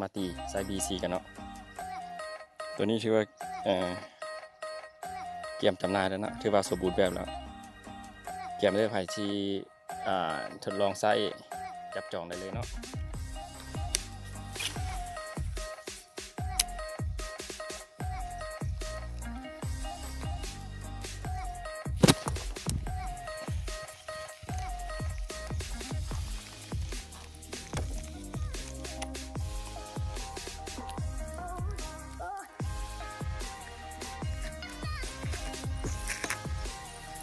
ມາຕີໃສ່ບີຊີກັນເນາະ. ໂຕນີ້ຖືວ່າ ເອີ ກຽມຈຳໜ່າຍແລ້ວເນາະ ຖືວ່າສົມບູນແບບແລ້ວ. ກຽມເດີ ໃຜທີ່ ອ່າ ທົດລອງໃຊ້ ຈັບຈອງໄດ້ເລີຍເນາະ.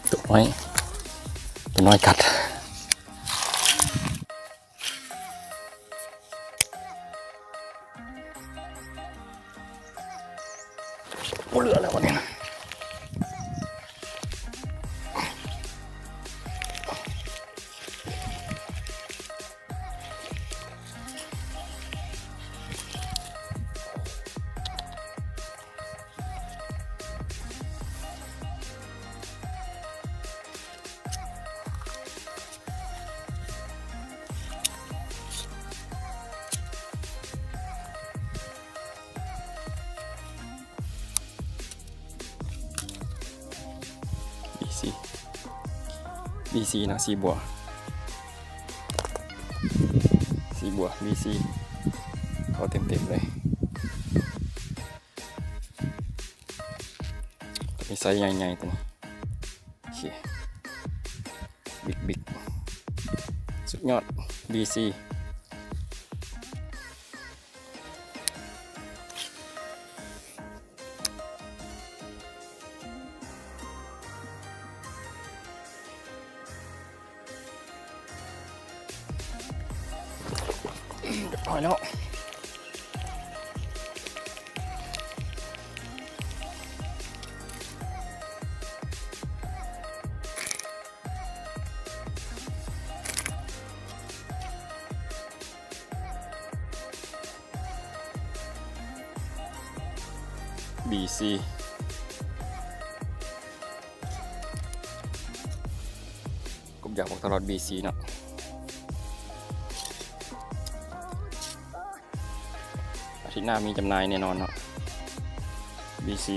ໂຕນ້ອຍ ໂຕນ້ອຍກັດ. ບໍ່ເຫຼືອແລ້ວບາດນີ້ນະ. ບີຊີ ບີຊີເນາະ ສີບົວ ສີບົວ ບີຊີ ເຂົ້າເຕັມໆເລີຍ. ໂຕນີ້ໄຊໃຫຍ່ໆ ໂຕນີ້ ໂອເຄ ບິກໆ ສຸດຍອດ ບີຊີ. ຮຽບຮ້ອຍແລ້ວ ບີຊີ ກົບຢາກບັກຕະຫຼອດ ບີຊີ ເນາະ. ອາທິດໜ້າມີຈຳໜ່າຍແນ່ນອນເນາະ ບີຊີ.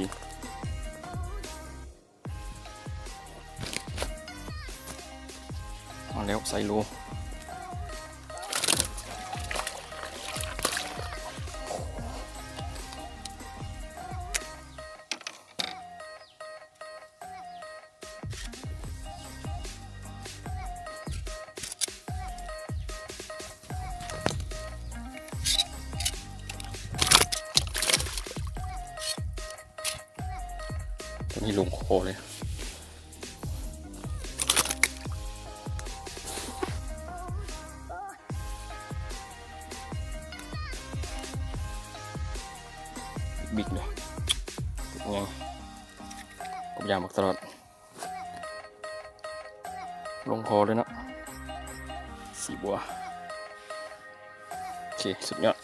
ມາແລ້ວ ໄຊໂລ. ໂຕນີ້ລົງຄໍເລີຍ ບິກເລີຍ ໃຫຍ່ ກົບຢາກບັກຕະຫຼອດ. ລົງຄໍເລີຍເນາະ ສີບົວ. ໂອເຄ ສຸດຍອດ.